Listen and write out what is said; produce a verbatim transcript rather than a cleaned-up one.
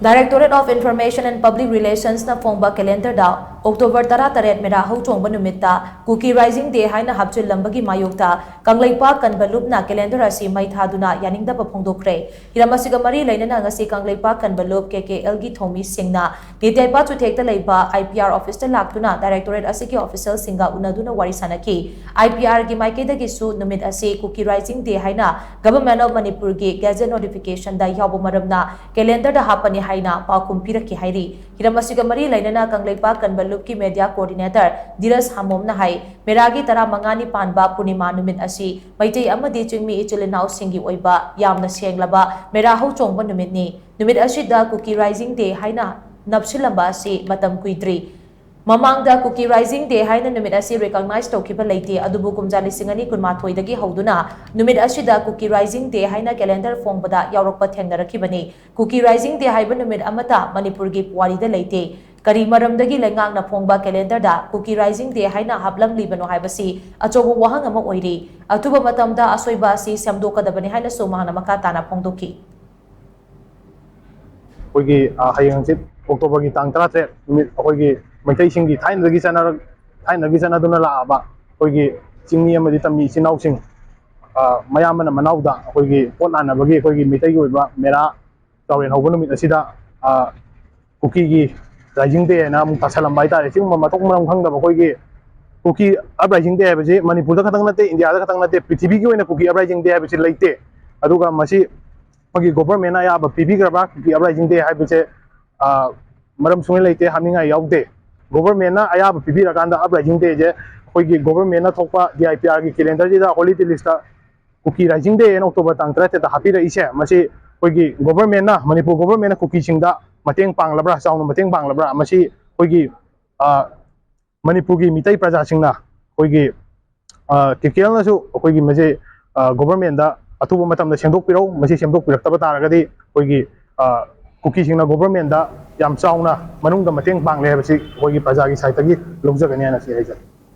Directorate of Information and Public Relationsꯅ ꯐꯣꯡꯕ calendarꯗ October ꯇꯔꯥꯇꯔꯦꯠ ꯃꯦꯔꯥ ꯍꯧꯆꯣꯡꯕ ꯅꯨꯃꯤꯠꯇ Kuki Rising Day ꯍꯥꯏꯅ ꯍꯥꯞꯆꯤꯜꯂꯝꯕꯒꯤ ꯃꯥꯌꯣꯛꯇ ꯀꯪꯂꯩꯄꯥꯛ ꯀꯟꯕ ꯂꯨꯞꯅ calendar ꯑꯁꯤ ꯃꯩ ꯊꯥꯗꯨꯅ ꯌꯥꯅꯤꯡꯗꯕ ꯐꯣꯡꯗꯣꯛꯈ꯭ꯔꯦ꯫ ꯍꯤꯔꯝ ꯑꯁꯤꯒ ꯃꯔꯤ ꯂꯩꯅꯅ ꯉꯁꯤ ꯀꯪꯂꯩꯄꯥꯛ ꯀꯟꯕ ꯂꯨꯞ, ꯀꯦ ꯀꯦ ꯑꯦꯜꯒꯤ ꯊꯧꯃꯤꯁꯤꯡꯅ ꯅꯤꯇꯦꯄꯥ ꯆꯨꯊꯦꯛꯇ ꯂꯩꯕ ꯑꯥꯏ ꯄꯤ ꯑꯥꯔ ꯑꯣꯐꯤꯁꯇ ꯂꯥꯛꯇꯨꯅ directorate ꯑꯁꯤꯒꯤ officialꯁꯤꯡꯒ ꯎꯅꯗꯨꯅ ꯋꯥꯔꯤ ꯁꯥꯅꯈꯤ꯫ ꯑꯥꯏ ꯄꯤ ꯑꯥꯔꯒꯤ ꯃꯥꯏꯀꯩꯗꯒꯤꯁꯨ ꯅꯨꯃꯤꯠ ꯑꯁꯤ Kuki Rising Day ꯍꯥꯏꯅ Government of Manipureꯒꯤ gazette notificationꯗ ꯌꯥꯎꯕ ꯃꯔꯝꯅ calendarꯗ ꯍꯥꯞꯄꯅꯤ ꯍꯥꯏꯅ ꯄꯥꯎꯈꯨꯝ ꯄꯤꯔꯛꯈꯤ ꯍꯥꯏꯔꯤ꯫ ꯍꯤꯔꯝ ꯑꯁꯤꯒ ꯃꯔꯤ ꯂꯩꯅꯅ ꯀꯪꯂꯩꯄꯥꯛ ꯀꯟꯕ ꯂꯨꯞꯀꯤ media coordinator ꯙꯤꯔꯖ ꯍꯥꯃꯣꯝꯅ ꯍꯥꯏ, ꯃꯦꯔꯥꯒꯤ ꯇꯔꯥꯃꯉꯥꯅꯤ ꯄꯥꯟꯕ ꯄꯨꯔꯅꯤꯃꯥ ꯅꯨꯃꯤꯠ ꯑꯁꯤ ꯃꯩꯇꯩ ꯑꯃꯗꯤ ꯆꯤꯡꯃꯤ ꯏꯆꯤꯜ ꯏꯅꯥꯎꯁꯤꯡꯒꯤ ꯑꯣꯏꯕ ꯌꯥꯝꯅ ꯁꯦꯡꯂꯕ ꯃꯦꯔꯥ ꯍꯧꯆꯣꯡꯕ ꯅꯨꯃꯤꯠꯅꯤ꯫ ꯅꯨꯃꯤꯠ ꯑꯁꯤꯗ Kuki Rising Day ꯍꯥꯏꯅ ꯅꯞꯁꯤꯜꯂꯝꯕ ꯑꯁꯤ ꯃꯇꯝ ꯀꯨꯏꯗ꯭ꯔꯤ꯫ ꯃꯃꯥꯡꯗ Kuki Rising Day ꯍꯥꯏꯅ ꯅꯨꯃꯤꯠ ꯑꯁꯤ recognize ꯇꯧꯈꯤꯕ ꯂꯩꯇꯦ, ꯑꯗꯨꯕꯨ ꯀꯨꯝꯖꯥ ꯂꯤꯁꯤꯡ ꯑꯅꯤ ꯀꯨꯟꯃꯥꯊꯣꯏꯗꯒꯤ ꯍꯧꯗꯨꯅ ꯅꯨꯃꯤꯠ ꯑꯁꯤꯗ Kuki Rising Day ꯍꯥꯏꯅ calendar ꯐꯣꯡꯕꯗ ꯌꯥꯎꯔꯛꯄ ꯊꯦꯡꯅꯔꯛꯈꯤꯕꯅꯤ꯫ Kuki Rising Day ꯍꯥꯏꯕ ꯅꯨꯃꯤꯠ ꯑꯃꯠꯇ ꯃꯅꯤꯄꯨꯔꯒꯤ ꯄꯨꯋꯥꯔꯤꯗ ꯂꯩꯇꯦ꯫ ꯀꯔꯤ ꯃꯔꯝꯗꯒꯤ ꯂꯩꯉꯥꯛꯅ ꯐꯣꯡꯕ calendarꯗ Kuki Rising Day ꯍꯥꯏꯅ ꯍꯥꯞꯂꯝꯂꯤꯕꯅꯣ ꯍꯥꯏꯕꯁꯤ ꯑꯆꯧꯕ ꯋꯥꯍꯪ ꯑꯃ ꯑꯣꯏꯔꯤ꯫ ꯑꯊꯨꯕ ꯃꯇꯝꯗ ꯑꯁꯣꯏꯕ ꯑꯁꯤ ꯁꯦꯝꯗꯣꯛꯀꯗꯕꯅꯤ ꯍꯥꯏꯅꯁꯨ ꯃꯍꯥꯛꯅ ꯃꯈꯥ ꯇꯥꯅ ꯐꯣꯡꯗꯣꯛꯈꯤ꯫ ꯑꯩꯈꯣꯏꯒꯤ, ꯑ, ꯍꯌꯦꯡ ꯍꯪꯆꯤꯠ Octoberꯒꯤ ꯇꯥꯡ ꯇꯔꯥꯇꯔꯦꯠ ꯅꯨꯃꯤꯠ ꯑꯩꯈꯣꯏꯒꯤ ꯃꯩꯇꯩꯁꯤꯡꯒꯤ ꯊꯥꯏꯅꯗꯒꯤ ꯆꯠꯅꯔꯛ-, ꯊꯥꯏꯅꯗꯒꯤ ꯆꯠꯅꯗꯨꯅ ꯂꯥꯛꯑꯕ ꯑꯩꯈꯣꯏꯒꯤ ꯆꯤꯡꯃꯤ ꯑꯃꯗꯤ ꯇꯝꯃꯤ ꯏꯆꯤꯟ ꯏꯅꯥꯎꯁꯤꯡ, ꯑ, ꯃꯌꯥꯝꯕꯅ ꯃꯅꯥꯎꯗ ꯑꯩꯈꯣꯏꯒꯤ ꯄꯣꯠ ꯂꯥꯟꯅꯕꯒꯤ ꯑꯩꯈꯣꯏꯒꯤ ꯃꯤꯇꯩꯒꯤ ꯑꯣꯏꯕ ꯃꯦꯔꯥ ꯆꯥꯎꯔꯦꯟ ꯍꯧꯕ ꯅꯨꯃꯤꯠ ꯑꯁꯤꯗ, ꯑ, ꯀꯨꯀꯤꯒꯤ Rising Day ꯍꯥꯏꯅ ꯑꯃꯨꯛ ꯇꯥꯁꯜꯂꯝꯕ ꯍꯥꯏꯇꯥꯔꯦ꯫ ꯁꯤꯒꯨꯝꯕ ꯃꯊꯣꯡ ꯃꯔꯝ ꯈꯪꯗꯕ ꯑꯩꯈꯣꯏꯒꯤ ꯀꯨꯀꯤ Uprising Day ꯍꯥꯏꯕꯁꯤ ꯃꯅꯤꯄꯨꯔꯗ ꯈꯛꯇꯪ ꯅꯠꯇꯦ, ꯏꯟꯗꯤꯌꯥꯗ ꯈꯛꯇꯪ ꯅꯠꯇꯦ, ꯄ꯭ꯔꯤꯊꯤꯕꯤꯒꯤ ꯑꯣꯏꯅ ꯀꯨꯀꯤ Uprising Day ꯍꯥꯏꯕꯁꯤ ꯂꯩꯇꯦ꯫ ꯑꯗꯨꯒ ꯃꯁꯤ ꯑꯩꯈꯣꯏꯒꯤ governmentꯅ ꯑꯌꯥꯕ ꯄꯤꯕꯤꯈ꯭ꯔꯕ ꯀꯨꯀꯤ Uprising Day ꯍꯥꯏꯕꯁꯦ, ꯑ, ꯃꯔꯝ ꯁꯨꯡꯂꯩ ꯂꯩꯇꯦ, ꯍꯥꯞꯅꯤꯡꯉꯥꯏ ꯌꯥꯎꯗꯦ꯫ Governmentꯅ ꯑꯌꯥꯕ ꯄꯤꯕꯤꯔꯀꯥꯟꯗ Uprising Day ꯁꯦ ꯑꯩꯈꯣꯏꯒꯤ governmentꯅ ꯊꯣꯛꯄ D I P Rꯒꯤ calendarꯁꯤꯗ holiday listꯇ Kuki Rising Day ꯍꯥꯏꯅ October ꯇꯥꯡ ꯇꯔꯥꯇꯔꯦꯠꯇ ꯍꯥꯞꯄꯤꯔꯛꯏꯁꯦ, ꯃꯁꯤ ꯑꯩꯈꯣꯏꯒꯤ governmentꯅ, ꯃꯅꯤꯄꯨꯔ governmentꯅ ꯀꯨꯀꯤꯁꯤꯡꯗ ꯃꯇꯦꯡ ꯄꯥꯡꯂꯕ꯭ꯔꯥ, ꯆꯥꯎꯅ ꯃꯇꯦꯡ ꯄꯥꯡꯂꯕ꯭ꯔꯥ, ꯃꯁꯤ ꯑꯩꯈꯣꯏꯒꯤ, ꯑ, ꯃꯅꯤꯄꯨꯔꯒꯤ ꯃꯤꯇꯩ ꯄ꯭ꯔꯖꯥꯁꯤꯡꯅ ꯑꯩꯈꯣꯏꯒꯤ, ꯑ, ꯀꯦ ꯀꯦ ꯑꯦꯜꯅꯁꯨ ꯑꯩꯈꯣꯏꯒꯤ ꯃꯁꯤ, ꯑ, governmentꯗ ꯑꯊꯨꯕ ꯃꯇꯝꯗ ꯁꯦꯝꯗꯣꯛꯄꯤꯔꯧ꯫ ꯃꯁꯤ ꯁꯦꯝꯗꯣꯛꯄꯤꯔꯛꯇꯕ ꯇꯥꯔꯒꯗꯤ ꯑꯩꯈꯣꯏꯒꯤ, ꯑ, ꯀꯨꯀꯤꯁꯤꯡꯅ governmentꯗ ꯌꯥꯝ ꯆꯥꯎꯅ ꯃꯅꯨꯡꯗ ꯃꯇꯦꯡ ꯄꯥꯡꯂꯦ ꯍꯥꯏꯕꯁꯤ ꯑꯩꯈꯣꯏꯒꯤ ꯄ꯭ꯔꯖꯥꯒꯤ sideꯇꯒꯤ ꯂꯧꯖꯒꯅꯤ ꯍꯥꯏꯅ ꯁꯤ ꯍꯥꯏꯖꯒꯦ꯫